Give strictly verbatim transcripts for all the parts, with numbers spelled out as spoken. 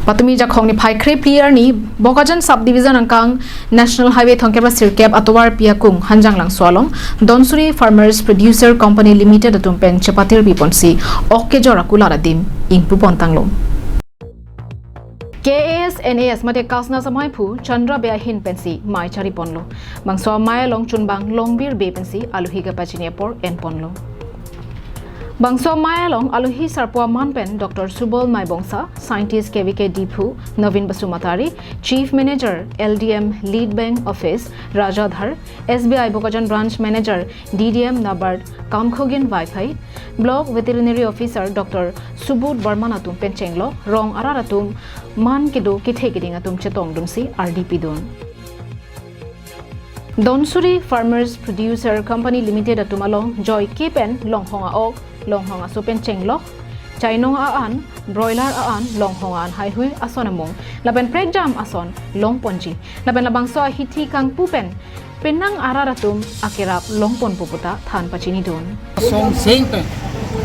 Patumi Jakhong niphai kre phli arni Bokajan Subdivision angkang National Highway thomkep ra sirkep atovarpi akung Hanjanglangso along Donsuri Farmers Producer Company Limited atum pen chepatirpi ponsi ok kejor akulat adim ingpu pon tanglo. K A S N A S mate Kasna Samaiphu Chandra Bey ahin pensi mei chari ponlo. Bangso amei along chunbang Longbir Bey pensi aluhi kapachini apor en ponlo. Bangso amei along aluhi sarpo aman pen Doctor Subal Maibongsa, Scientist K V K Diphu, Navin Basumatary, Chief Manager L D M Lead Bank Office Rajadhar, S B I Bokajan Branch Manager D D M NABARD Kamkhogin Vaiphei, Block Veterinary Officer Doctor Subodh Barman atum pen chenglok rong arat atum man kedo kethe keding atum chetongdunsi ardi pidun. Donsuri Farmers Producer Company Limited atum along joike pen longhong a-ok, longhong aso pen chenglok, chainong a-an, broiler a-an, longhong a-an haihui ason amung lapen prekjam ason longponji. Lapen labangso ahithi kangpu pen penang arat atum akerap longponpo puta than pachinidun. Song sing pen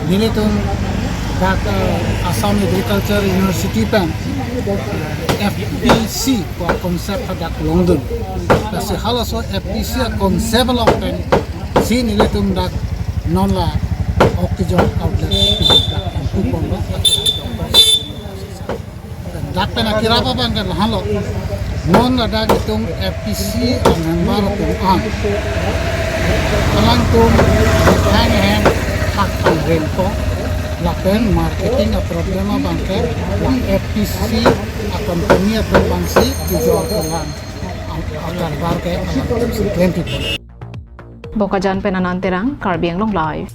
nelitum dak, eh, Assam Agriculture University pen, eh, F P C ko concept hadak longdun. Lasi halaso F P C concept along pensi nelitum dak non la ok kejor outlet dak ingpu ponlo. Dak pen akerap abang ke lahenlo. Non ladak itum F P C a-member atum an, alangtum hang hang hak pangrenpo. Lapen marketing a-problem abang ke la F P C a-company atum abangsi kejor kelang a-, a-karbar ke alangtum si klem pipo. Bokajan pen Anand Terang, Karbi Anglong Live.